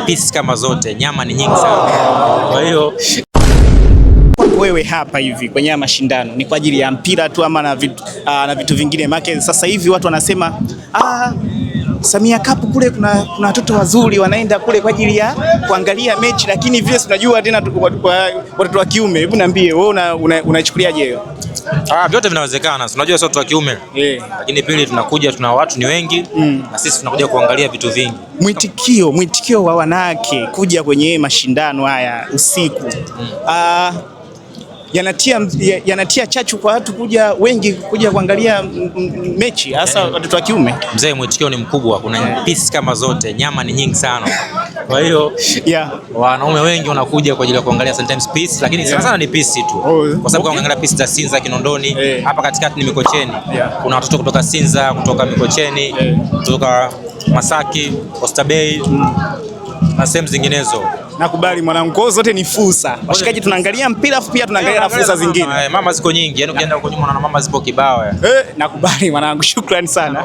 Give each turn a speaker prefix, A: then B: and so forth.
A: Pisi kama zote, nyama ni nyingi sana. Kwa hiyo
B: Wewe hapa hivi kwenye haya mashindano ni kwa ajili ya mpira tu ama na vitu vingine? Maana sasa hivi watu wanasema, ah, Samia Cup kule kuna watoto wazuri wanaenda kule kwa ajili ya kuangalia mechi, lakini vile tunajua tena watoto wa kiume. Hebu niambie wewe unachukuliaje hiyo?
A: Ah, vyote vinawezekana. Unajua sio watu wa kiume. Lakini pili tunakuja, tuna watu ni wengi na sisi tunakuja kuangalia vitu vingi.
B: Mwitikio wa wanawake kuja kwenye mashindano haya usiku yanatia chachu kwa watu kuja wengi kuja kuangalia mechi, hasa watoto wa kiume.
A: Mzee, mwitikio ni mkubwa, kuna pisi kama zote, nyama ni nyingi sana. Kwa hiyo wanaume wengi wanakuja kwa ajili ya kuangalia sometimes pisi, lakini sana sana ni pisi tu. Kwa sababu kama unaangalia pisi za Sinza, Kinondoni, hapa katikati ni Mikocheni. Kuna watoto kutoka Sinza, kutoka Mikocheni, kutoka Masaki, Oyster Bay na sehemu zinginezo.
B: Nakubali mwanangu, kwa hiyo zote ni fursa. Washikaji tunaangalia mpira afu pia tunaangalia na fursa zingine.
A: Mama ziko nyingi, yaani ukienda huko nyuma unaona mama zipo kibao.
B: Eh, nakubali mwanangu, shukrani sana.